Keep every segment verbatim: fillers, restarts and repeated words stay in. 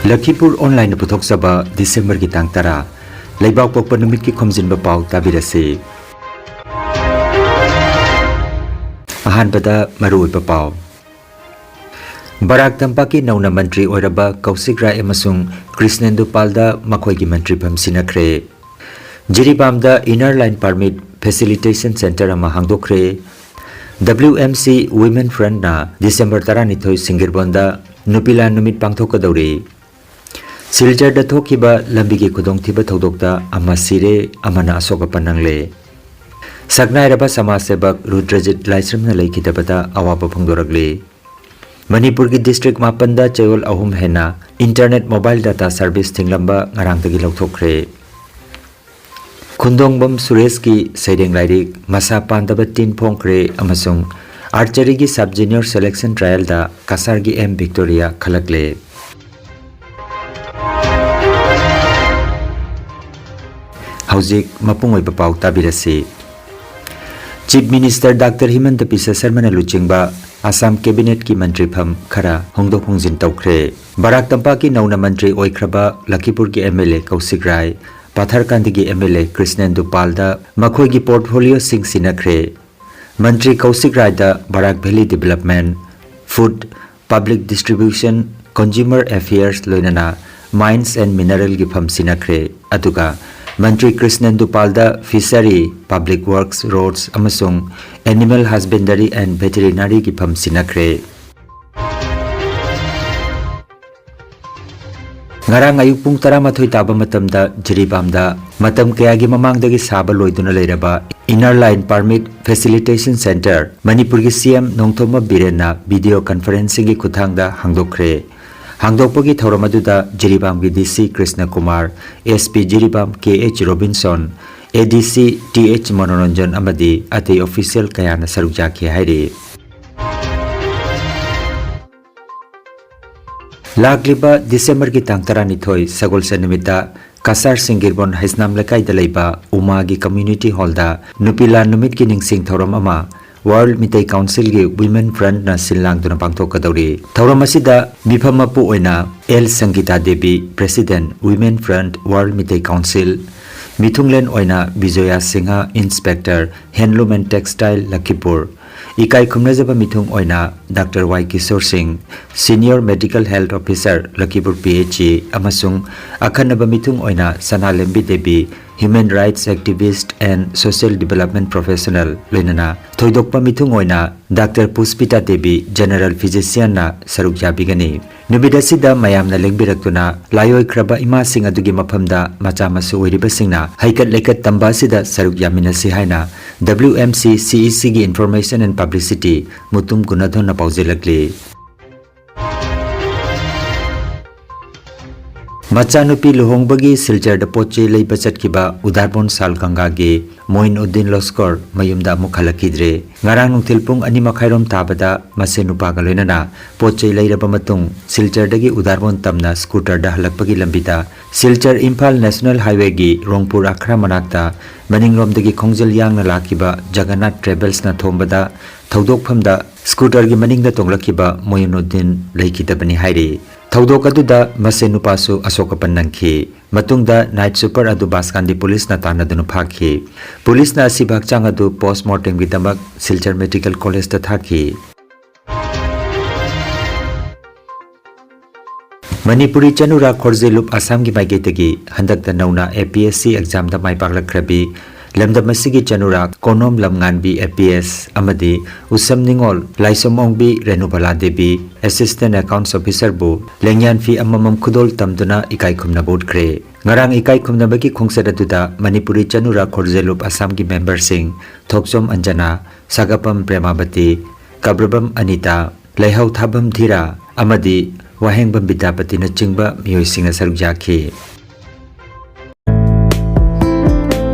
ꯂꯈꯤꯄꯨꯔ ꯑꯣꯟꯂꯥꯏꯟꯅ ꯄꯨꯊꯣꯛꯆꯕ ꯗꯤꯁꯦꯝꯕꯔꯒꯤ ꯇꯥꯡ ꯇꯔꯥ, ꯂꯩꯕꯥꯛ ꯄꯣꯛꯄ ꯅꯨꯃꯤꯠꯀꯤ ꯈꯣꯝꯖꯤꯟꯕ ꯄꯥꯎ ꯇꯥꯕꯤꯔꯁꯤ꯫ ꯑꯍꯥꯟꯕꯗ ꯃꯔꯨꯑꯣꯏꯕ ꯄꯥꯎ꯫ ꯕꯔꯥꯛ ꯇꯝꯄꯥꯛꯀꯤ ꯅꯧꯅ ꯃꯟꯇ꯭ꯔꯤ ꯑꯣꯏꯔꯕ ꯀꯧꯁꯤꯛ ꯔꯥꯏ ꯑꯃꯁꯨꯡ ꯀ꯭ꯔꯤꯁꯅꯦꯟꯗꯨ ꯄꯥꯜꯗ ꯃꯈꯣꯏꯒꯤ ꯃꯟꯇ꯭ꯔꯤꯐꯝ ꯁꯤꯟꯅꯈ꯭ꯔꯦ꯫ ꯖꯤꯔꯤꯕꯥꯝꯗ Inner Line Permit Facilitation Centre ꯑꯃ ꯍꯥꯡꯗꯣꯛꯈ꯭ꯔꯦ꯫ WMC Women Frontꯅ ꯗꯤꯁꯦꯝꯕꯔ ꯇꯔꯥꯅꯤꯊꯣꯏ ꯁꯤꯡꯒꯤꯔꯕꯣꯟꯗ ꯅꯨꯄꯤ ꯂꯥꯟ ꯅꯨꯃꯤꯠ ꯄꯥꯡꯊꯣꯛꯀꯗꯧꯔꯤ꯫ ꯁꯤꯜꯆꯔꯗ ꯊꯣꯛꯈꯤꯕ ꯂꯝꯕꯤꯒꯤ ꯈꯨꯗꯣꯡꯊꯤꯕ ꯊꯧꯗꯣꯛꯇ ꯑꯃ ꯁꯤꯔꯦ, ꯑꯃꯅ ꯑꯁꯣꯛ ꯑꯄꯟ ꯅꯪꯂꯦ꯫ ꯁꯛꯅꯥꯏꯔꯕ ꯁꯃꯥꯖ ꯁꯦꯕꯛ ꯔꯨꯗ꯭ꯔꯖꯤꯠ ꯂꯥꯏꯁ꯭ꯔꯝꯅ ꯂꯩꯈꯤꯗꯕꯗ ꯑꯋꯥꯕ ꯐꯣꯡꯗꯣꯔꯛꯂꯤ꯫ ꯃꯅꯤꯄꯨꯔꯒꯤ ꯗꯤꯁꯇ꯭ꯔꯤꯛ ꯃꯥꯄꯟꯗ ꯆꯌꯣꯜ ꯑꯍꯨꯝ ꯍꯦꯟꯅ internet mobile data service ꯊꯤꯡꯂꯝꯕ ꯉꯔꯥꯡꯗꯒꯤ ꯂꯧꯊꯣꯛꯈ꯭ꯔꯦ꯫ ꯈꯨꯟꯗꯣꯡꯕꯝ ꯁꯨꯔꯦꯁꯀꯤ ꯁꯩꯔꯦꯡ ꯂꯥꯏꯔꯤꯛ ꯃꯁꯥ ꯄꯥꯟꯗꯕ ꯇꯤꯟ ꯐꯣꯡꯈ꯭ꯔꯦ ꯑꯃꯁꯨꯡ archeryꯒꯤ sub junior selection trialꯗ ꯀꯁꯥꯔꯒꯤ M Victoria ꯈꯜꯂꯛꯂꯦ꯫ ꯍꯧꯖꯤꯛ ꯃꯄꯨꯡ ꯑꯣꯏꯕ ꯄꯥꯎ ꯇꯥꯕꯤꯔꯁꯤ꯫ Chief Minister Doctor ꯍꯤꯃꯟꯇ ꯕꯤꯁ꯭ꯋ ꯁꯔꯃꯅ ꯂꯨꯆꯤꯡꯕ ꯑꯁꯥꯝ Cabinetꯀꯤ ꯃꯟꯇ꯭ꯔꯤꯐꯝ ꯈꯔ ꯍꯣꯡꯗꯣꯛ ꯍꯣꯡꯖꯤꯟ ꯇꯧꯈ꯭ꯔꯦ꯫ ꯕꯔꯥꯛ ꯇꯝꯄꯥꯛꯀꯤ ꯅꯧꯅ ꯃꯟꯇ꯭ꯔꯤ ꯑꯣꯏꯈ꯭ꯔꯕ ꯂꯈꯤꯄꯨꯔꯒꯤ MLA ꯀꯧꯁꯤꯛ ꯔꯥꯏ, ꯄꯥꯊꯔꯀꯥꯟꯗꯒꯤ MLA ꯀ꯭ꯔꯤꯁꯅꯦꯟꯗꯨ ꯄꯥꯜꯗ ꯃꯈꯣꯏꯒꯤ portfolioꯁꯤꯡ ꯁꯤꯟꯅꯈ꯭ꯔꯦ꯫ ꯃꯟꯇ꯭ꯔꯤ ꯀꯧꯁꯤꯛ ꯔꯥꯏꯗ ꯕꯔꯥꯛ Valley Development, Food, Public Distribution, Consumer Affairs ꯂꯣꯏꯅꯅ Mines and Mineralꯒꯤ ꯐꯝ ꯁꯤꯟꯅꯈ꯭ꯔꯦ꯫ ꯑꯗꯨꯒ ꯃꯟꯇ꯭ꯔꯤ ꯀ꯭ꯔꯤꯁꯅꯦꯟꯗꯨ ꯄꯥꯜꯗ Fishery, Public Works, Roads ꯑꯃꯁꯨꯡ Animal Husbandry and Veterinaryꯒꯤ ꯐꯝ ꯁꯤꯟꯅꯈ꯭ꯔꯦ꯫ ꯉꯔꯥꯡ ꯑꯌꯨꯛ ꯄꯨꯡ ꯇꯔꯥꯃꯥꯊꯣꯏ ꯇꯥꯕ ꯃꯇꯝꯗ ꯖꯤꯔꯤꯕꯥꯝꯗ ꯃꯇꯝ ꯀꯌꯥꯒꯤ ꯃꯃꯥꯡꯗꯒꯤ ꯁꯥꯕ ꯂꯣꯏꯗꯨꯅ ꯂꯩꯔꯕ Inner Line Permit Facilitation Centre ꯃꯅꯤꯄꯨꯔꯒꯤ CM ꯅꯣꯡꯊꯣꯝꯕꯝ ꯕꯤꯔꯦꯟꯅ video conferencingꯒꯤ ꯈꯨꯠꯊꯥꯡꯗ ꯍꯥꯡꯗꯣꯛꯈ꯭ꯔꯦ꯫ ꯍꯥꯡꯗꯣꯛꯄꯒꯤ ꯊꯧꯔꯝ ꯑꯗꯨꯗ ꯖꯤꯔꯤꯕꯥꯝꯒꯤ DC Krishna Kumar, SP Jiribam KH Robinson, ADC TH Manoranjan ꯑꯃꯗꯤ ꯑꯇꯩ official ꯀꯌꯥꯅ ꯁꯔꯨꯛ ꯌꯥꯈꯤ ꯍꯥꯏꯔꯤ꯫ ꯂꯥꯛꯂꯤꯕ ꯗꯤꯁꯦꯝꯕꯔꯒꯤ ꯇꯥꯡ ꯇꯔꯥꯅꯤꯊꯣꯏ, ꯁꯒꯣꯜꯁꯦꯟ ꯅꯨꯃꯤꯠꯇ ꯀꯁꯥꯔ ꯁꯤꯡꯒꯤꯔꯕꯣꯟ ꯍꯩꯁꯅꯥꯝ ꯂꯩꯀꯥꯏꯗ ꯂꯩꯕ ꯎꯃꯥꯒꯤ community hallꯗ ꯅꯨꯄꯤ ꯂꯥꯟ ꯅꯨꯃꯤꯠꯀꯤ ꯅꯤꯡꯁꯤꯡ ꯊꯧꯔꯝ ꯑꯃ World Meitei Council ꯒꯤ Women Front ꯅ ꯁꯤꯜ ꯂꯥꯡꯗꯨꯅ ꯄꯥꯡꯊꯣꯛꯀꯗꯧꯔꯤ꯫ ꯊꯧꯔꯝ ꯑꯁꯤꯗ ꯃꯤꯐꯝ ꯃꯄꯨ ꯑꯣꯏꯅ L Sangita Devi, President, Women Front, World Meitei Council, ꯃꯤꯊꯨꯡꯂꯦꯟ ꯑꯣꯏꯅ Bijoya Singh, Inspector, Handloom and Textile, ꯂꯈꯤꯄꯨꯔ, ꯏꯀꯥꯏ ꯈꯨꯝꯅꯖꯕ ꯃꯤꯊꯨꯡ ꯑꯣꯏꯅ ꯗꯥꯛꯇꯔ ꯋꯥꯏ ꯀꯤꯁꯣꯔ ꯁꯤꯡ, Senior Medical Health Officer, ꯂꯈꯤꯄꯨꯔ P H E, ꯑꯃꯁꯨꯡ ꯑꯈꯟꯅꯕ ꯃꯤꯊꯨꯡ ꯑꯣꯏꯅ ꯁꯅꯥꯂꯦꯝꯕꯤ Devi, Human Rights Activist and Social Development Professional, ꯂꯣꯏꯅꯅ ꯊꯣꯏꯗꯣꯛꯄ ꯃꯤꯊꯨꯡ ꯑꯣꯏꯅ ꯗꯥꯛꯇꯔ ꯄꯨꯁꯄꯤꯇꯥ ꯗꯦꯕꯤ, General Physician ꯅ ꯁꯔꯨꯛ ꯌꯥꯕꯤꯒꯅꯤ꯫ ꯅꯨꯃꯤꯠ ꯑꯁꯤꯗ ꯃꯌꯥꯝꯅ ꯂꯦꯡꯕꯤꯔꯛꯇꯨꯅ ꯂꯥꯏꯑꯣꯏꯈ꯭ꯔꯕ ꯏꯃꯥꯁꯤꯡ ꯑꯗꯨꯒꯤ ꯃꯐꯝꯗ ꯃꯆꯥ ꯃꯁꯨ ꯑꯣꯏꯔꯤꯕꯁꯤꯡꯅ ꯍꯩꯀꯠ ꯂꯩꯀꯠ ꯇꯝꯕ ꯑꯁꯤꯗ ꯁꯔꯨꯛ ꯌꯥꯃꯤꯟꯅꯁꯤ ꯍꯥꯏꯅ W M C C E C ꯒꯤ Information and Publicity ꯃꯨꯇꯨꯝ ꯒꯨꯅꯥꯙꯣꯟꯅ ꯄꯥꯎꯖꯦꯜꯂꯛꯂꯤ꯫ ꯃꯆꯥꯅꯨꯄꯤ ꯂꯨꯍꯣꯡꯕꯒꯤ ꯁꯤꯜꯆꯔꯗ ꯄꯣꯠ ꯆꯩ ꯂꯩꯕ ꯆꯠꯈꯤꯕ ꯎꯗꯥꯔꯕꯣꯟ ꯁꯥꯜ ꯒꯪꯒꯥꯒꯤ ꯃꯣꯏꯟ ꯎꯗꯤꯟ ꯂꯣꯁꯀꯣꯔ ꯃꯌꯨꯝꯗ ꯑꯃꯨꯛ ꯍꯜꯂꯛꯈꯤꯗ꯭ꯔꯦ꯫ ꯉꯔꯥꯡ ꯅꯨꯡꯊꯤꯜ ꯄꯨꯡ ꯑꯅꯤ ꯃꯈꯥꯏꯔꯣꯝ ꯇꯥꯕꯗ ꯃꯁꯦ ꯅꯨꯄꯥꯒ ꯂꯣꯏꯅꯅ ꯄꯣꯠ ꯆꯩ ꯂꯩꯔꯕ ꯃꯇꯨꯡ ꯁꯤꯜꯆꯔꯗꯒꯤ ꯎꯗꯥꯔꯕꯣꯟ ꯇꯝꯅ ꯁ꯭ꯀꯨꯇꯔꯗ ꯍꯜꯂꯛꯄꯒꯤ ꯂꯝꯕꯤꯗ ꯁꯤꯜꯆꯔ ꯏꯝꯐꯥꯜ National Highway ꯒꯤ ꯔꯣꯡꯄꯨꯔ ꯑꯈ꯭ꯔꯥ ꯃꯅꯥꯛꯇ ꯃꯅꯤꯡꯂꯣꯝꯗꯒꯤ ꯈꯣꯡꯖꯦꯜ ꯌꯥꯡꯅ ꯂꯥꯛꯈꯤꯕ ꯖꯒꯟꯅꯥꯊ ꯇ꯭ꯔꯦꯚꯦꯜꯁꯅ ꯊꯣꯝꯕꯗ ꯊꯧꯗꯣꯛꯐꯝꯗ ꯁ꯭ꯀꯨꯇꯔꯒꯤ ꯃꯅꯤꯡꯗ ꯇꯣꯡꯂꯛꯈꯤꯕ ꯃꯣꯏꯅꯨꯗꯤꯟ ꯂꯩꯈꯤꯗꯕꯅꯤ ꯍꯥꯏꯔꯤ꯫ ꯊꯧꯗꯣꯛ ꯑꯗꯨꯗ ꯃꯁꯦ ꯅꯨꯄꯥꯁꯨ ꯑꯁꯣꯛ ꯑꯄꯟ ꯅꯪꯈꯤ꯫ ꯃꯇꯨꯡꯗ ꯅꯥꯏꯠ ꯁꯨꯄꯔ ꯑꯗꯨ ꯕꯥꯁꯀꯥꯟꯗꯤ ꯄꯨꯂꯤꯁꯅ ꯇꯥꯟꯅꯗꯨꯅ ꯐꯥꯈꯤ꯫ ꯄꯨꯂꯤꯁꯅ ꯑꯁꯤꯕ ꯍꯛꯆꯥꯡ ꯑꯗꯨ ꯄꯣꯁ꯭ꯠꯃꯣꯔꯇꯦꯝꯒꯤꯗꯃꯛ ꯁꯤꯜꯆꯔ ꯃꯦꯗꯤꯀꯦꯜ ꯀꯣꯂꯦꯖꯇ ꯊꯥꯈꯤ꯫ ꯃꯅꯤꯄꯨꯔꯤ ꯆꯅꯨꯔꯥ ꯈꯣꯔꯖꯦꯂꯨꯞ ꯑꯁꯥꯝꯒꯤ ꯃꯥꯏꯀꯩꯗꯒꯤ ꯍꯟꯗꯛꯇ ꯅꯧꯅ A P S C examꯗ ꯃꯥꯏ ꯄꯥꯛꯂꯛꯈ꯭ꯔꯕꯤ ꯂꯝꯗꯝ ꯑꯁꯤꯒꯤ ꯆꯅꯨꯔꯥ ꯀꯣꯅꯣꯝ ꯂꯝꯉꯥꯟꯕꯤ A P S ꯑꯃꯗꯤ ꯎꯁꯝ ꯅꯤꯉꯣꯜ ꯂꯥꯏꯁꯣꯝ ꯑꯣꯡꯕꯤ ꯔꯦꯅꯨꯕꯂꯥ ꯗꯦꯕꯤ Assistant Accounts Officerꯕꯨ ꯂꯦꯡꯌꯥꯟ ꯐꯤ ꯑꯃꯃꯝ ꯈꯨꯗꯣꯜ ꯇꯝꯗꯨꯅ ꯏꯀꯥꯏ ꯈꯨꯝꯅꯕ ꯎꯠꯈ꯭ꯔꯦ꯫ ꯉꯔꯥꯡ ꯏꯀꯥꯏ ꯈꯨꯝꯅꯕꯒꯤ ꯈꯣꯡꯆꯠ ꯑꯗꯨꯗ ꯃꯅꯤꯄꯨꯔꯤ ꯆꯅꯨꯔꯥ ꯈꯣꯔꯖꯦꯂꯨꯞ ꯑꯁꯥꯝꯒꯤ memberꯁꯤꯡ ꯊꯣꯛꯆꯣꯝ ꯑꯟꯖꯅꯥ, ꯁꯥꯒꯥꯄꯝ ꯄ꯭ꯔꯦꯃꯥꯕꯇꯤ, ꯀꯕ꯭ꯔꯕꯝ ꯑꯅꯤꯇꯥ, ꯂꯩꯍꯧ ꯊꯥꯕꯝ ꯙꯤꯔꯥ ꯑꯃꯗꯤ ꯋꯥꯍꯦꯡꯕꯝ ꯕꯤꯗ꯭ꯌꯥꯄꯇꯤꯅꯆꯤꯡꯕ ꯃꯤꯑꯣꯏꯁꯤꯡꯅ ꯁꯔꯨꯛ ꯌꯥꯈꯤ꯫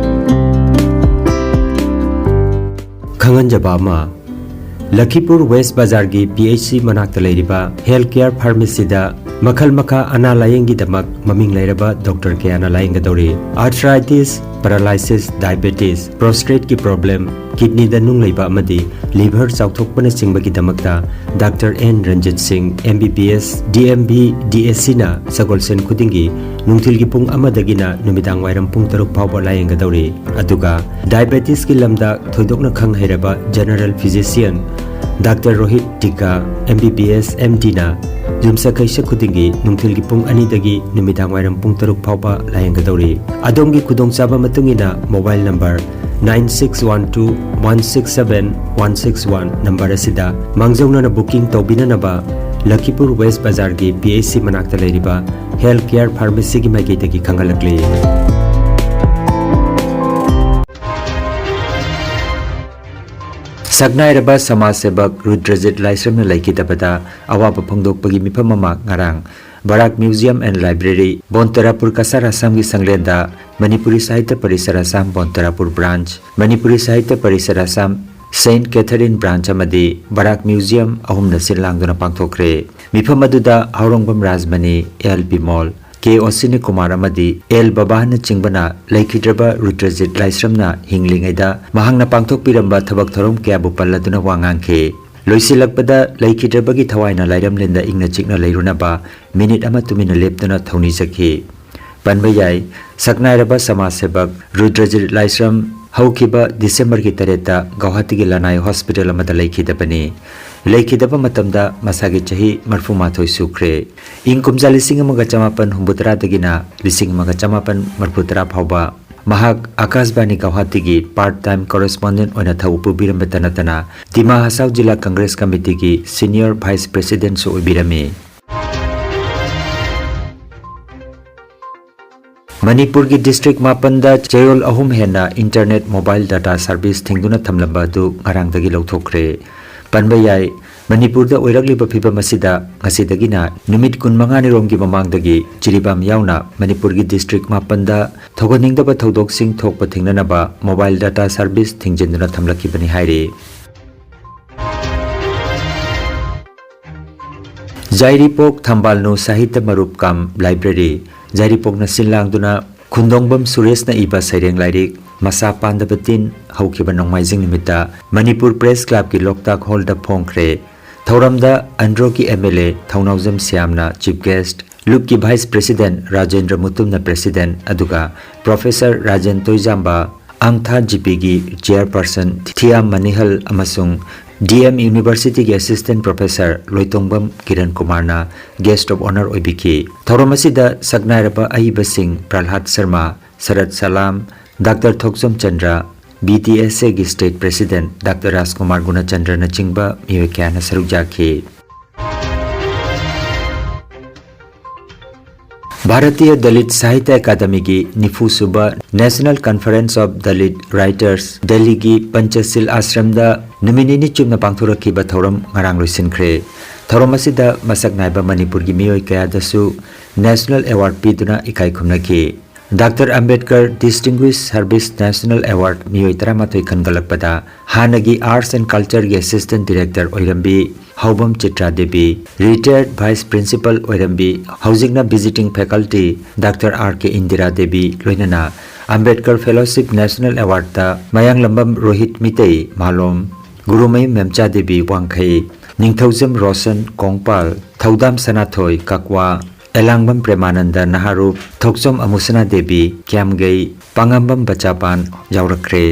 ꯈꯪꯍꯟꯖꯕ ꯑꯃ, ꯂꯈꯤꯄꯨꯔ ꯋꯦꯁ꯭ꯠ ꯕꯖꯥꯔꯒꯤ P H C ꯃꯅꯥꯛꯇ ꯂꯩꯔꯤꯕ Health Care Pharmacyꯗ ꯃꯈꯜ ꯃꯈꯥ ꯑꯅꯥ ꯂꯥꯌꯦꯡꯒꯤꯗꯃꯛ ꯃꯃꯤꯡ ꯂꯩꯔꯕ ꯗꯣꯛꯇꯔ ꯀꯌꯥꯅ ꯂꯥꯌꯦꯡꯒꯗꯧꯔꯤ꯫ Arthritis, paralysis, diabetes, prostate-ꯀꯤ problem, kidney-ꯗ ꯅꯨꯡ ꯂꯩꯕ ꯑꯃꯗꯤ liver ꯆꯥꯎꯊꯣꯛꯄꯅꯆꯤꯡꯕꯒꯤꯗꯃꯛꯇ ꯗꯥꯛꯇꯔ ꯑꯦꯟ ꯔꯟꯖꯤꯠ ꯁꯤꯡ, M B B S, D M B, D S C-ꯅ ꯁꯒꯣꯜꯁꯦꯟ ꯈꯨꯗꯤꯡꯒꯤ ꯅꯨꯡꯊꯤꯜꯒꯤ ꯄꯨꯡ ꯑꯃꯗꯒꯤꯅ ꯅꯨꯃꯤꯗꯥꯡ ꯋꯥꯏꯔꯝ ꯄꯨꯡ ꯇꯔꯨꯛ ꯐꯥꯎꯕ ꯂꯥꯌꯦꯡꯒꯗꯧꯔꯤ꯫ ꯑꯗꯨꯒ diabetes-ꯀꯤ ꯂꯝꯗ ꯊꯣꯏꯗꯣꯛꯅ ꯈꯪ ꯍꯩꯔꯕ general physician ꯗꯥꯛꯇꯔ ꯔꯣꯍꯤꯠ ꯇꯤꯀꯥ, M B B S, M D-ꯅ ꯌꯨꯝꯁꯀꯩꯁ ꯈꯨꯗꯤꯡꯒꯤ ꯅꯨꯡꯊꯤꯜꯒꯤ ꯄꯨꯡ ꯑꯅꯤꯗꯒꯤ ꯅꯨꯃꯤꯗꯥꯡ ꯋꯥꯏꯔꯝ ꯄꯨꯡ ꯇꯔꯨꯛ ꯐꯥꯎꯕ ꯂꯥꯌꯦꯡꯒꯗꯧꯔꯤ꯫ ꯑꯗꯣꯝꯒꯤ ꯈꯨꯗꯣꯡꯆꯥꯕ ꯃꯇꯨꯡ ꯏꯟꯅ mobile number nine six one two one six seven one six one number ꯑꯁꯤꯗ ꯃꯥꯡꯖꯧꯅꯅ booking ꯇꯧꯕꯤꯅꯅꯕ ꯂꯈꯤꯄꯨꯔ West Bazar-ꯒꯤ P H C ꯃꯅꯥꯛꯇ ꯂꯩꯔꯤꯕ Health Care Pharmacy-ꯒꯤ ꯃꯥꯏꯀꯩꯗꯒꯤ ꯈꯪꯍꯜꯂꯛꯂꯤ꯫ ꯁꯛꯅꯥꯏꯔꯕ ꯁꯃꯥꯖ ꯁꯦꯕꯛ ꯔꯨꯗ꯭ꯔꯖꯤꯠ ꯂꯥꯏꯁ꯭ꯔꯝꯅ ꯂꯩꯈꯤꯗꯕꯗ ꯑꯋꯥꯕ ꯐꯣꯡꯗꯣꯛꯄꯒꯤ ꯃꯤꯐꯝ ꯑꯃ ꯉꯔꯥꯡ ꯕꯔꯥꯛ Museum and Library, ꯕꯣꯟꯇꯔꯥꯄꯨꯔ ꯀꯁꯥꯔ ꯑꯁꯥꯝꯒꯤ ꯁꯪꯂꯦꯟꯗ ꯃꯅꯤꯄꯨꯔꯤ ꯁꯥꯍꯤꯇ꯭ꯌ ꯄꯔꯤꯁꯔ ꯑꯁꯥꯝ ꯕꯣꯟꯇꯔꯥꯄꯨꯔ branch, ꯃꯅꯤꯄꯨꯔꯤ ꯁꯥꯍꯤꯇ꯭ꯌ ꯄꯔꯤꯁꯔ ꯑꯁꯥꯝ Saint Catherine branch ꯑꯃꯗꯤ ꯕꯔꯥꯛ Museum ꯑꯍꯨꯝꯅ ꯁꯤꯜ ꯂꯥꯡꯗꯨꯅ ꯄꯥꯡꯊꯣꯛꯈ꯭ꯔꯦ꯫ ꯃꯤꯐꯝ ꯑꯗꯨꯗ ꯍꯥꯎꯔꯣꯡꯕꯝ ꯔꯥꯖꯃꯅꯤ, ꯑꯦꯜ ꯕꯤꯃꯣꯜ, ꯀꯦ ꯑꯣꯁꯤꯅꯤ ꯀꯨꯃꯥꯔ ꯑꯃꯗꯤ ꯑꯦꯜ ꯕꯕꯥꯅꯆꯤꯡꯕꯅ ꯂꯩꯈꯤꯗ꯭ꯔꯕ ꯔꯨꯗ꯭ꯔꯖꯤꯠ ꯂꯥꯏꯁ꯭ꯔꯝꯅ ꯍꯤꯡꯂꯤꯉꯩꯗ ꯃꯍꯥꯛꯅ ꯄꯥꯡꯊꯣꯛꯄꯤꯔꯝꯕ ꯊꯕꯛ ꯊꯧꯔꯝ ꯀꯌꯥꯕꯨ ꯄꯜꯂꯗꯨꯅ ꯋꯥ ꯉꯥꯡꯈꯤ꯫ ꯂꯣꯏꯁꯤꯜꯂꯛꯄꯗ ꯂꯩꯈꯤꯗ꯭ꯔꯕꯒꯤ ꯊꯋꯥꯏꯅ ꯂꯥꯏꯔꯝꯂꯦꯟꯗ ꯏꯪꯅ ꯆꯤꯛꯅ ꯂꯩꯔꯨꯅꯕ ꯃꯤꯅꯤꯠ ꯑꯃ ꯇꯨꯃꯤꯟꯅ ꯂꯦꯞꯇꯨꯅ ꯊꯧꯅꯤꯖꯈꯤ꯫ ꯄꯟꯕ ꯌꯥꯏ, ꯁꯛꯅꯥꯏꯔꯕ ꯁꯃꯥꯖ ꯁꯦꯕꯛ ꯔꯨꯗ꯭ꯔꯖꯤꯠ ꯂꯥꯏꯁ꯭ꯔꯝ ꯍꯧꯈꯤꯕ ꯗꯤꯁꯦꯝꯕꯔꯒꯤ ꯇꯔꯦꯠꯇ ꯒꯧꯍꯥꯇꯤꯒꯤ ꯂꯅꯥꯏ ꯍꯣꯁꯄꯤꯇꯥꯜ ꯑꯃꯗ ꯂꯩꯈꯤꯗꯕꯅꯤ꯫ ꯂꯩꯈꯤꯗꯕ ꯃꯇꯝꯗ ꯃꯁꯥꯒꯤ ꯆꯍꯤ ꯃꯔꯐꯨ ꯃꯥꯊꯣꯏ ꯁꯨꯈ꯭ꯔꯦ꯫ ꯏꯪ ꯀꯨꯝꯖꯥ ꯂꯤꯁꯤꯡ ꯑꯃꯒ ꯆꯃꯥꯄꯟ ꯍꯨꯝꯐꯨꯇꯔꯥꯗꯒꯤꯅ ꯂꯤꯁꯤꯡ ꯑꯃꯒ ꯆꯃꯥꯄꯟ ꯃꯔꯐꯨꯇꯔꯥ ꯐꯥꯎꯕ ꯃꯍꯥꯛ ꯑꯀꯥꯁꯕꯥꯅꯤ ꯒꯧꯍꯥꯇꯤꯒꯤ part time correspondent ꯑꯣꯏꯅ ꯊꯧ ꯄꯨꯕꯤꯔꯝꯕꯇ ꯅꯠꯇꯅ ꯗꯤꯃꯥ ꯍꯁꯥꯎ ꯖꯤꯂꯥ ꯀꯪꯒ꯭ꯔꯦꯁ ꯀꯃꯤꯇꯤꯒꯤ senior vice president-ꯁꯨ ꯑꯣꯏꯕꯤꯔꯝꯃꯤ꯫ ꯃꯅꯤꯄꯨꯔꯒꯤ district ꯃꯥꯄꯟꯗ ꯆꯌꯣꯜ ꯑꯍꯨꯝ ꯍꯦꯟꯅ internet mobile data service ꯊꯤꯡꯗꯨꯅ ꯊꯝꯂꯝꯕ ꯑꯗꯨ ꯉꯔꯥꯡꯗꯒꯤ ꯂꯧꯊꯣꯛꯈ꯭ꯔꯦ꯫ ꯄꯟꯕ ꯌꯥꯏ, ꯃꯅꯤꯄꯨꯔꯗ ꯑꯣꯏꯔꯛꯂꯤꯕ ꯐꯤꯕꯝ ꯑꯁꯤꯗ ꯉꯁꯤꯗꯒꯤꯅ ꯅꯨꯃꯤꯠ ꯀꯨꯟꯃꯉꯥꯅꯤꯔꯣꯝꯒꯤ ꯃꯃꯥꯡꯗꯒꯤ ꯖꯤꯔꯤꯕꯥꯝ ꯌꯥꯎꯅ ꯃꯅꯤꯄꯨꯔꯒꯤ district ꯃꯥꯄꯟꯗ ꯊꯧꯒꯠꯅꯤꯡꯗꯕ ꯊꯧꯗꯣꯛꯁꯤꯡ ꯊꯣꯛꯄ ꯊꯤꯡꯅꯅꯕ mobile data service ꯊꯤꯡꯖꯤꯟꯗꯨꯅ ꯊꯝꯂꯛꯈꯤꯕꯅꯤ ꯍꯥꯏꯔꯤ꯫ ꯖꯥꯏꯔꯤꯄꯣꯛ ꯊꯝꯕꯥꯜꯅꯨ ꯁꯥꯍꯤꯇ꯭ꯌ ꯃꯔꯨꯞ ꯀꯝ library, ꯖꯥꯏꯔꯤꯄꯣꯛꯅ ꯁꯤꯟ ꯂꯥꯡꯗꯨꯅ ꯈꯨꯟꯗꯣꯡꯕꯝ ꯁꯨꯔꯦꯁꯅ ꯏꯕ ꯁꯩꯔꯦꯡ ꯂꯥꯏꯔꯤꯛ ꯃꯁꯥ ꯄꯥꯟꯗꯕ ꯇꯤꯟ ꯍꯧꯈꯤꯕ ꯅꯣꯡꯃꯥꯏꯖꯤꯡ ꯅꯨꯃꯤꯠꯇ ꯃꯅꯤꯄꯨꯔ ꯄ꯭ꯔꯦꯁ ꯀ꯭ꯂꯕꯀꯤ ꯂꯣꯛꯇꯥꯛ ꯍꯣꯜꯗ ꯐꯣꯡꯈ꯭ꯔꯦ꯫ ꯊꯧꯔꯝꯗ ꯑꯟꯗ꯭ꯔꯣꯒꯤ ꯑꯦꯝ ꯑꯦꯜ ꯑꯦ ꯊꯧꯅꯥꯎꯖꯝ ꯁ꯭ꯌꯥꯝꯅ ꯆꯤꯐ ꯒꯦꯁ꯭ꯠ, ꯂꯨꯞꯀꯤ ꯚꯥꯏꯁ ꯄ꯭ꯔꯦꯁꯤꯗꯦꯟꯠ ꯔꯥꯖꯦꯟꯗ꯭ꯔ ꯃꯨꯇꯨꯝꯅ ꯄ꯭ꯔꯦꯁꯤꯗꯦꯟꯠ, ꯑꯗꯨꯒ ꯄ꯭ꯔꯣꯐꯦꯁꯔ ꯔꯥꯖꯦꯟ ꯇꯣꯏꯖꯥꯝꯕ, ꯑꯪꯊꯥ ꯖꯤꯄꯤꯒꯤ ꯆꯦꯌꯔꯄꯔꯁꯟ ꯊꯤꯌꯥꯝ ꯃꯅꯤꯍꯜ ꯑꯃꯁꯨꯡ ꯗꯤ ꯑꯦꯝ ꯌꯨꯅꯤꯚꯔꯁꯤꯇꯤꯒꯤ ꯑꯦꯁꯤꯁꯇꯦꯟꯠ ꯄ꯭ꯔꯣꯐꯦꯁꯔ ꯂꯣꯏꯇꯣꯡꯕꯝ ꯀꯤꯔꯟ ꯀꯨꯃꯥꯔꯅ ꯒꯦꯁ꯭ꯠ ꯑꯣꯐ ꯑꯣꯅꯔ ꯑꯣꯏꯕꯤꯈꯤ꯫ ꯊꯧꯔꯝ ꯑꯁꯤꯗ ꯁꯛꯅꯥꯏꯔꯕ ꯑꯏꯕꯁꯤꯡ Prahlad Sharma, Sarat Salam, doctor Thokchom Chandra, B T S ꯑꯦꯒꯤ ꯁ꯭ꯇꯦꯠ ꯄ꯭ꯔꯦꯁꯤꯗꯦꯟꯠ ꯗꯥꯛꯇꯔ ꯔꯥꯖꯀꯨꯃꯥꯔ ꯒꯨꯅꯆꯟꯗ꯭ꯔꯅꯆꯤꯡꯕ ꯃꯤꯑꯣꯏ ꯀꯌꯥꯅ ꯁꯔꯨꯛ ꯌꯥꯈꯤ꯫ ꯚꯥꯔꯇꯤꯌ ꯗꯂꯤꯠ ꯁꯥꯍꯤꯇ꯭ꯌ ꯑꯦꯀꯥꯗꯃꯤꯒꯤ ꯅꯤꯐꯨ ꯁꯨꯕ National Conference of Dalit Writers ꯗꯦꯜꯂꯤꯒꯤ ꯄꯟꯆꯁꯤꯜ ꯑꯥꯁ꯭ꯔꯝꯗ ꯅꯨꯃꯤꯠ ꯅꯤꯅꯤ ꯆꯨꯞꯅ ꯄꯥꯡꯊꯣꯔꯛꯈꯤꯕ ꯊꯧꯔꯝ ꯉꯔꯥꯡ ꯂꯣꯏꯁꯤꯟꯈ꯭ꯔꯦ꯫ ꯊꯧꯔꯝ ꯑꯁꯤꯗ ꯃꯁꯛ ꯅꯥꯏꯕ ꯃꯅꯤꯄꯨꯔꯒꯤ ꯃꯤꯑꯣꯏ ꯀꯌꯥꯗꯁꯨ ꯅꯦꯁꯅꯦꯜ ꯑꯦꯋꯥꯔꯗ ꯄꯤꯗꯨꯅ ꯏꯀꯥꯏ ꯈꯨꯝꯅꯈꯤ꯫ Doctor Ambedkar distinguished service national award ꯃꯤꯑꯣꯏ ꯇꯔꯥꯃꯥꯊꯣꯏ ꯈꯟꯒꯠꯂꯛꯄꯗ ꯍꯥꯟꯅꯒꯤ ꯑꯥꯔꯠꯁ ꯑꯦꯟ ꯀꯜꯆꯔꯒꯤ ꯑꯦꯁꯤꯁꯇꯦꯟꯠ ꯗꯤꯔꯦꯛꯇꯔ ꯑꯣꯏꯔꯝꯕꯤ ꯍꯥꯎꯕꯝ ꯆꯤꯇ꯭ꯔꯥ ꯗꯦꯕꯤ, ꯔꯤꯇꯥꯌꯔꯗ ꯚꯥꯏꯁ ꯄ꯭ꯔꯤꯟꯁꯤꯄꯜ ꯑꯣꯏꯔꯝꯕꯤ, ꯍꯧꯖꯤꯛꯅ visiting faculty doctor R K Indira Devi, ꯂꯣꯏꯅꯅ ꯑꯝꯕꯦꯗꯀꯔ ꯐꯦꯂꯣꯁꯤꯞ ꯅꯦꯁꯅꯦꯜ ꯑꯦꯋꯥꯔꯗꯇ ꯃꯌꯥꯡꯂꯝꯕꯝ ꯔꯣꯍꯤꯠ ꯃꯤꯇꯩ ꯃꯥꯂꯣꯝ, ꯒꯨꯔꯨꯃꯌꯨꯝ ꯃꯦꯝꯆꯥ ꯗꯦꯕꯤ ꯋꯥꯡꯈꯩ, ꯅꯤꯡꯊꯧꯖꯝ ꯔꯣꯁꯟ ꯀꯣꯡꯄꯥꯜ, ꯊꯧꯗꯥꯝ ꯁꯅꯥꯊꯣꯏ ꯀꯛꯋꯥ, ꯑꯦꯂꯥꯡꯕꯝ ꯄ꯭ꯔꯦꯃꯥꯅꯟꯗ ꯅꯍꯥꯔꯨꯞ, ꯊꯣꯛꯆꯣꯝ ꯑꯃꯨꯁꯅꯥ ꯗꯦꯕꯤ ꯀ꯭ꯌꯥꯝꯒꯩ, ꯄꯥꯉꯝꯕꯝ ꯕꯆꯥꯄꯥꯟ ꯌꯥꯎꯔꯛꯈ꯭ꯔꯦ꯫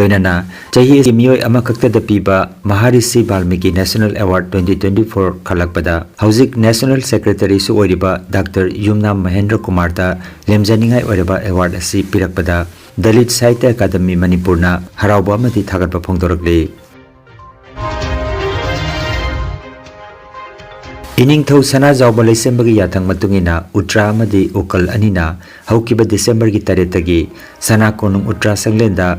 ꯂꯣꯏꯅꯅ ꯆꯍꯤ ꯑꯁꯤꯒꯤ ꯃꯤꯑꯣꯏ ꯑꯃꯈꯛꯇꯗ ꯄꯤꯕ ꯃꯍꯥꯔꯤꯁꯤ ꯕꯥꯜꯃꯤꯀꯤ ꯅꯦꯁꯅꯦꯜ ꯑꯦꯋꯥꯔꯗ twenty twenty-four ꯈꯜꯂꯛꯄꯗ ꯍꯧꯖꯤꯛ ꯅꯦꯁꯅꯦꯜ ꯁꯦꯀ꯭ꯔꯦꯇꯔꯤꯁꯨ ꯑꯣꯏꯔꯤꯕ ꯗꯥꯛꯇꯔ ꯌꯨꯝꯅꯥꯝ ꯃꯍꯦꯟꯗ꯭ꯔ ꯀꯨꯃꯥꯔꯗ ꯂꯦꯝꯖꯅꯤꯡꯉꯥꯏ ꯑꯣꯏꯔꯕ ꯑꯦꯋꯥꯔꯗ ꯑꯁꯤ ꯄꯤꯔꯛꯄꯗ ꯗꯂꯤꯠ ꯁꯥꯍꯤꯇ꯭ꯌ ꯑꯦꯀꯥꯗꯃꯤ ꯃꯅꯤꯄꯨꯔꯅ ꯍꯔꯥꯎꯕ ꯑꯃꯗꯤ ꯊꯥꯒꯠꯄ ꯐꯣꯡꯗꯣꯔꯛꯂꯤ꯫ ꯏꯅꯤꯡꯊꯧ ꯁꯅꯥꯖꯥꯎꯕ ꯂꯩꯁꯦꯝꯕꯒꯤ ꯌꯥꯊꯪ ꯃꯇꯨꯡ ꯏꯟꯅ ꯎꯇ꯭ꯔꯥ ꯑꯃꯗꯤ ꯎꯀꯜ ꯑꯅꯤꯅ ꯍꯧꯈꯤꯕ ꯗꯤꯁꯦꯝꯕꯔꯒꯤ ꯇꯔꯦꯠꯇꯒꯤ ꯁꯅꯥ ꯀꯣꯅꯨꯡ ꯎꯇ꯭ꯔꯥ ꯁꯪꯂꯦꯟꯗ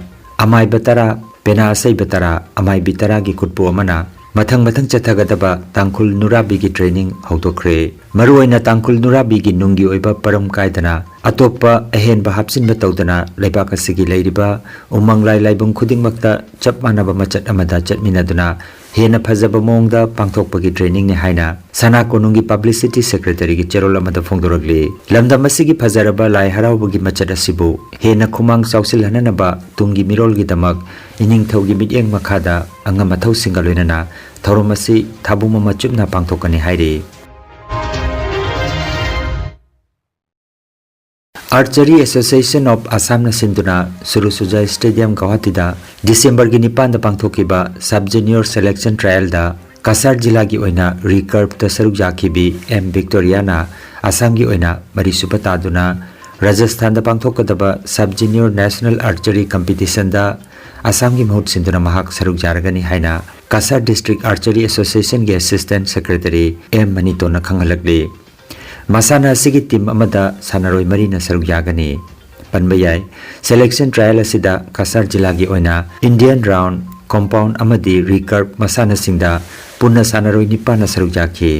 ꯑꯃꯥꯏꯕ ꯇꯔꯥ, ꯄꯦꯅꯥ ꯑꯁꯩꯕ ꯇꯔꯥ, ꯑꯃꯥꯏꯕꯤ ꯇꯔꯥꯒꯤ ꯈꯨꯠꯄꯨ ꯑꯃꯅ ꯃꯊꯪ ꯃꯊꯪ ꯆꯠꯊꯒꯗꯕ ꯇꯥꯡꯈꯨꯜ ꯅꯨꯔꯥꯕꯤꯒꯤ ꯇ꯭ꯔꯦꯅꯤꯡ ꯍꯧꯗꯣꯛꯈ꯭ꯔꯦ꯫ ꯃꯔꯨꯑꯣꯏꯅ ꯇꯥꯡꯈꯨꯜ ꯅꯨꯔꯥꯕꯤꯒꯤ ꯅꯨꯡꯒꯤ ꯑꯣꯏꯕ ꯄꯔꯝ ꯀꯥꯏꯗꯅ ꯑꯇꯣꯞꯄ ꯑꯍꯦꯟꯕ ꯍꯥꯞꯆꯤꯟꯕ ꯇꯧꯗꯅ ꯂꯩꯕꯥꯛ ꯑꯁꯤꯒꯤ ꯂꯩꯔꯤꯕ ꯎꯃꯪ ꯂꯥꯏ ꯂꯥꯏꯕꯨꯡ ꯈꯨꯗꯤꯡꯃꯛꯇ ꯆꯞ ꯃꯥꯟꯅꯕ ꯃꯆꯠ ꯑꯃꯗ ꯆꯠꯃꯤꯟꯅꯗꯨꯅ ꯍꯦꯟꯅ ꯐꯖꯕ ꯃꯑꯣꯡꯗ ꯄꯥꯡꯊꯣꯛꯄꯒꯤ trainingꯅꯤ ꯍꯥꯏꯅ ꯁꯅꯥ ꯀꯣꯅꯨꯡꯒꯤ publicity secretaryꯒꯤ ꯆꯦꯔꯣꯜ ꯑꯃꯗ ꯐꯣꯡꯗꯣꯔꯛꯂꯤ꯫ ꯂꯝꯗꯝ ꯑꯁꯤꯒꯤ ꯐꯖꯔꯕ ꯂꯥꯏ ꯍꯔꯥꯎꯕꯒꯤ ꯃꯆꯠ ꯑꯁꯤꯕꯨ ꯍꯦꯟꯅ ꯈꯨꯃꯥꯡ ꯆꯥꯎꯁꯤꯜꯍꯟꯅꯅꯕ ꯇꯨꯡꯒꯤ ꯃꯤꯔꯣꯜꯒꯤꯗꯃꯛ ꯏꯅꯤꯡꯊꯧꯒꯤ ꯃꯤꯠꯌꯦꯡ ꯃꯈꯥꯗ ꯑꯉꯝ ꯑꯊꯧꯁꯤꯡꯒ ꯂꯣꯏꯅꯅ ꯊꯧꯔꯝ ꯑꯁꯤ ꯊꯥꯕꯨꯡ ꯑꯃ ꯆꯨꯞꯅ ꯄꯥꯡꯊꯣꯛꯀꯅꯤ ꯍꯥꯏꯔꯤ꯫ Archery Association of Assamꯅ ꯁꯤꯟꯗꯨꯅ ꯁꯨꯔꯨꯁꯨꯖꯥꯏ Stadium ꯒꯧꯍꯥꯇꯤꯗ ꯗꯤꯁꯦꯝꯕꯔꯒꯤ ꯅꯤꯄꯥꯟꯗ ꯄꯥꯡꯊꯣꯛꯈꯤꯕ Sub Junior Selection Trialꯗ ꯀꯁꯥꯔ ꯖꯤꯂꯥꯒꯤ ꯑꯣꯏꯅ recurveꯗ ꯁꯔꯨꯛ ꯌꯥꯈꯤꯕꯤ ꯑꯦꯝ ꯕꯤꯛꯇꯣꯔꯤꯌꯥꯅ ꯑꯁꯥꯝꯒꯤ ꯑꯣꯏꯅ ꯃꯔꯤꯁꯨꯕ ꯇꯥꯗꯨꯅ ꯔꯥꯖꯁꯊꯥꯟꯗ ꯄꯥꯡꯊꯣꯛꯀꯗꯕ Sub Junior National Archery Competitionꯗ ꯑꯁꯥꯝꯒꯤ ꯃꯍꯨꯠ ꯁꯤꯟꯗꯨꯅ ꯃꯍꯥꯛ ꯁꯔꯨꯛ ꯌꯥꯔꯒꯅꯤ ꯍꯥꯏꯅ ꯀꯁꯥꯔ District Archery Associationꯒꯤ Assistant Secretary ꯑꯦꯝ ꯃꯅꯤꯇꯣꯟꯅ ꯈꯪꯍꯜꯂꯛꯂꯤ꯫ ꯃꯁꯥꯟꯅ ꯑꯁꯤꯒꯤ team ꯑꯃꯗ ꯁꯥꯟꯅꯔꯣꯏ ꯃꯔꯤꯅ ꯁꯔꯨꯛ ꯌꯥꯒꯅꯤ꯫ ꯄꯟꯕ ꯌꯥꯏ, selection trial ꯑꯁꯤꯗ ꯀꯁꯥꯔ ꯖꯤꯂꯥꯒꯤ ꯑꯣꯏꯅ Indian round, compound ꯑꯃꯗꯤ recurve ꯃꯁꯥꯟꯅꯁꯤꯡꯗ ꯄꯨꯟꯅ ꯁꯥꯟꯅꯔꯣꯏ ꯅꯤꯄꯥꯟꯅ ꯁꯔꯨꯛ ꯌꯥꯈꯤ꯫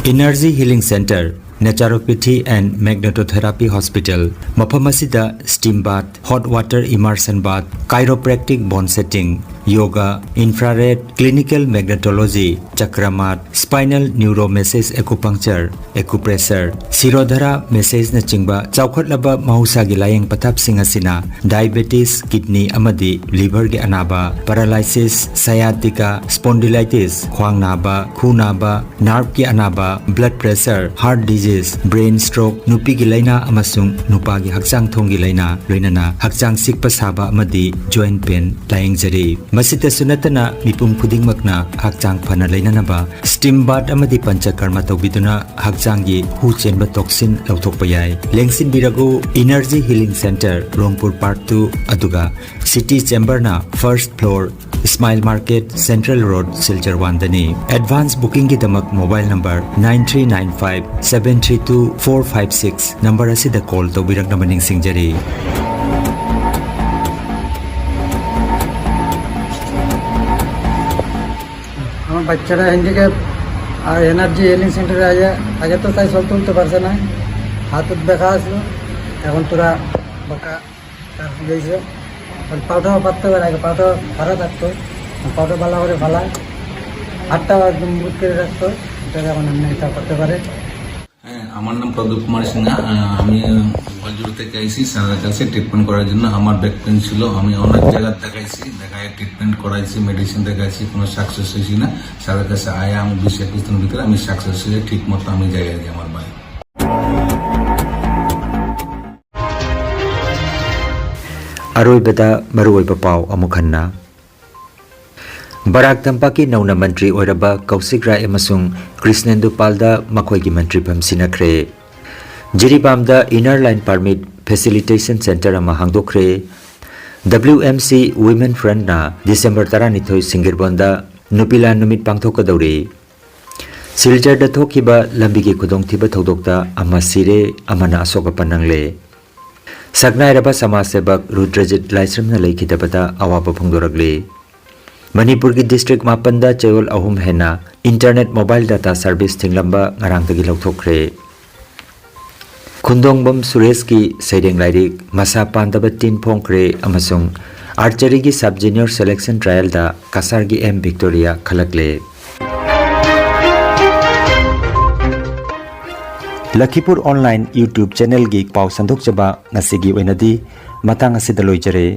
Energy Healing Center, Naturopathy and Magnetotherapy Hospital, ꯃꯐꯝ ꯑꯁꯤꯗ steam bath, hot water immersion bath, chiropractic bone setting, yoga, infrared, clinical magnetology, chakra math, spinal neuromassage, acupuncture, acupressure, Shirodhara massageꯅꯆꯤꯡꯕ ꯆꯥꯎꯈꯠꯂꯕ ꯃꯍꯧꯁꯥꯒꯤ ꯂꯥꯌꯦꯡ ꯄꯊꯥꯞꯁꯤꯡ ꯑꯁꯤꯅ diabetes, kidney ꯑꯃꯗꯤ liverꯒꯤ ꯑꯅꯥꯕ, paralysis, sciatica, spondylitis, ꯈ꯭ꯋꯥꯡ ꯅꯥꯕ, ꯈꯨ ꯅꯥꯕ, nerveꯀꯤ ꯑꯅꯥꯕ, blood pressure, heart disease, brain stroke, ꯅꯨꯄꯤꯒꯤ ꯂꯥꯏꯅꯥ ꯑꯃꯁꯨꯡ ꯅꯨꯄꯥꯒꯤ ꯍꯛꯆꯥꯡ ꯊꯣꯡꯒꯤ ꯂꯥꯏꯅꯥ, ꯂꯣꯏꯅꯅ ꯍꯛꯆꯥꯡ ꯆꯤꯛꯄ ꯁꯥꯕ ꯑꯃꯗꯤ joint pain ꯂꯥꯌꯦꯡꯖꯔꯤ꯫ ꯃꯁꯤꯇꯁꯨ ꯅꯠꯇꯅ ꯃꯤꯄꯨꯝ ꯈꯨꯗꯤꯡꯃꯛꯅ ꯍꯛꯆꯥꯡ ꯐꯅ ꯂꯩꯅꯅꯕ steam bath ꯑꯃꯗꯤ ꯄꯟꯆꯀꯔꯃ ꯇꯧꯕꯤꯗꯨꯅ ꯍꯛꯆꯥꯡꯒꯤ ꯍꯨ ꯆꯦꯟꯕ toxin ꯂꯧꯊꯣꯛꯄ ꯌꯥꯏ꯫ ꯂꯦꯡꯁꯤꯟꯕꯤꯔꯒꯨ Energy Healing Center, ꯔꯣꯡꯄꯨꯔ Park two, ꯑꯗꯨꯒ City Chamberꯅ first floor, Smile Market, Central Road, Silchar one ꯗꯅꯤ꯫ Advance bookingꯒꯤꯗꯃꯛ mobile number nine three nine five seven three two four five six number ꯑꯁꯤꯗ call ꯇꯧꯕꯤꯔꯛꯅꯕ ꯅꯤꯡꯁꯤꯡꯖꯔꯤ꯫ বাচ্চাটা হ্যান্ডিক্যাপ আর energy healing সেন্টারে আগে, আগে তো তাই চলতে উঠতে পারছে না, হাতত বেকা আসলো, এখন তোরা বাঁকা তার হয়েছে। আর পাউটাও পাততে পারে, আগে পাউটা ভাড়া থাকতো, পাউটা ভালো করে ভালা, হাতটাও একদম বুট করে রাখতো, এটা এখন এমনি এটা করতে পারে। হ্যাঁ, আমার নাম প্রদীপ কুমার সিনহা। আহ, আমি বলজুড়ি থেকে আইছি স্যারের কাছে ট্রিটমেন্ট করার জন্য। আমার ব্যাক পেন ছিল, আমি অনেক জায়গায় দেখাইছি, দেখায় ট্রিটমেন্ট করাইছি, মেডিসিন দেখাইছি, কোনো সাকসেস হয়েছি না। স্যারের কাছে আয়া আমি বিশ একুশ দিনের ভিতরে আমি সাকসেস হয়ে ঠিক মতো আমি যাই আর কি আমার বাড়ি। ꯑꯔꯣꯏꯕꯗ ꯃꯔꯨꯑꯣꯏꯕ ꯄꯥꯎ ꯑꯃꯨꯛ ꯍꯟꯅ꯫ ꯕꯔꯥꯛ ꯇꯝꯄꯥꯛꯀꯤ ꯅꯧꯅ ꯃꯟꯇ꯭ꯔꯤ ꯑꯣꯏꯔꯕ ꯀꯧꯁꯤꯛ ꯔꯥꯏ ꯑꯃꯁꯨꯡ ꯀ꯭ꯔꯤꯁꯅꯦꯟꯗꯨ ꯄꯥꯜꯗ ꯃꯈꯣꯏꯒꯤ ꯃꯟꯇ꯭ꯔꯤꯐꯝ ꯁꯤꯟꯅꯈ꯭ꯔꯦ꯫ ꯖꯤꯔꯤꯕꯥꯝꯗ Inner Line Permit Facilitation Centre ꯑꯃ ꯍꯥꯡꯗꯣꯛꯈ꯭ꯔꯦ꯫ WMC Women Frontꯅ ꯗꯤꯁꯦꯝꯕꯔ ꯇꯔꯥꯅꯤꯊꯣꯏ ꯁꯤꯡꯒꯤꯔꯕꯣꯟꯗ ꯅꯨꯄꯤ ꯂꯥꯟ ꯅꯨꯃꯤꯠ ꯄꯥꯡꯊꯣꯛꯀꯗꯧꯔꯤ꯫ ꯁꯤꯜꯆꯔꯗ ꯊꯣꯛꯈꯤꯕ ꯂꯝꯕꯤꯒꯤ ꯈꯨꯗꯣꯡꯊꯤꯕ ꯊꯧꯗꯣꯛꯇ ꯑꯃ ꯁꯤꯔꯦ, ꯑꯃꯅ ꯑꯁꯣꯛ ꯑꯄꯟ ꯅꯪꯂꯦ꯫ ꯁꯛꯅꯥꯏꯔꯕ ꯁꯃꯥꯖ ꯁꯦꯕꯛ ꯔꯨꯗ꯭ꯔꯖꯤꯠ ꯂꯥꯏꯁ꯭ꯔꯝꯅ ꯂꯩꯈꯤꯗꯕꯗ ꯑꯋꯥꯕ ꯐꯣꯡꯗꯣꯔꯛꯂꯤ꯫ ꯃꯅꯤꯄꯨꯔꯒꯤ ꯗꯤꯁꯇ꯭ꯔꯤꯛ ꯃꯥꯄꯟꯗ ꯆꯌꯣꯜ ꯑꯍꯨꯝ ꯍꯦꯟꯅ ꯏꯟꯇꯔꯅꯦꯠ ꯃꯣꯕꯥꯏꯜ ꯗꯥꯇꯥ ꯁꯔꯚꯤꯁ ꯊꯤꯡꯂꯝꯕ ꯉꯔꯥꯡꯗꯒꯤ ꯂꯧꯊꯣꯛꯈ꯭ꯔꯦ꯫ ꯈꯨꯟꯗꯣꯡꯕꯝ ꯁꯨꯔꯦꯁꯀꯤ ꯁꯩꯔꯦꯡ ꯂꯥꯏꯔꯤꯛ ꯃꯁꯥ ꯄꯥꯟꯗꯕ ꯇꯤꯟ ꯐꯣꯡꯈ꯭ꯔꯦ ꯑꯃꯁꯨꯡ ꯑꯥꯔꯆꯔꯤꯒꯤ ꯁꯕ ꯖꯨꯅꯤꯌꯔ ꯁꯦꯂꯦꯛꯁꯟ ꯇ꯭ꯔꯥꯌꯦꯜꯗ ꯀꯁꯥꯔꯒꯤ ꯑꯦꯝ ꯚꯤꯛꯇꯣꯔꯤꯌꯥ ꯈꯜꯂꯛꯂꯦ꯫ ꯂꯈꯤꯄꯨꯔ ꯑꯣꯟꯂꯥꯏꯟ YouTube ꯆꯦꯅꯦꯜꯒꯤ ꯄꯥꯎ ꯁꯟꯗꯣꯛꯆꯕ ꯉꯁꯤꯒꯤ ꯑꯣꯏꯅꯗꯤ ꯃꯇꯥꯡ ꯑꯁꯤꯗ ꯂꯣꯏꯖꯔꯦ꯫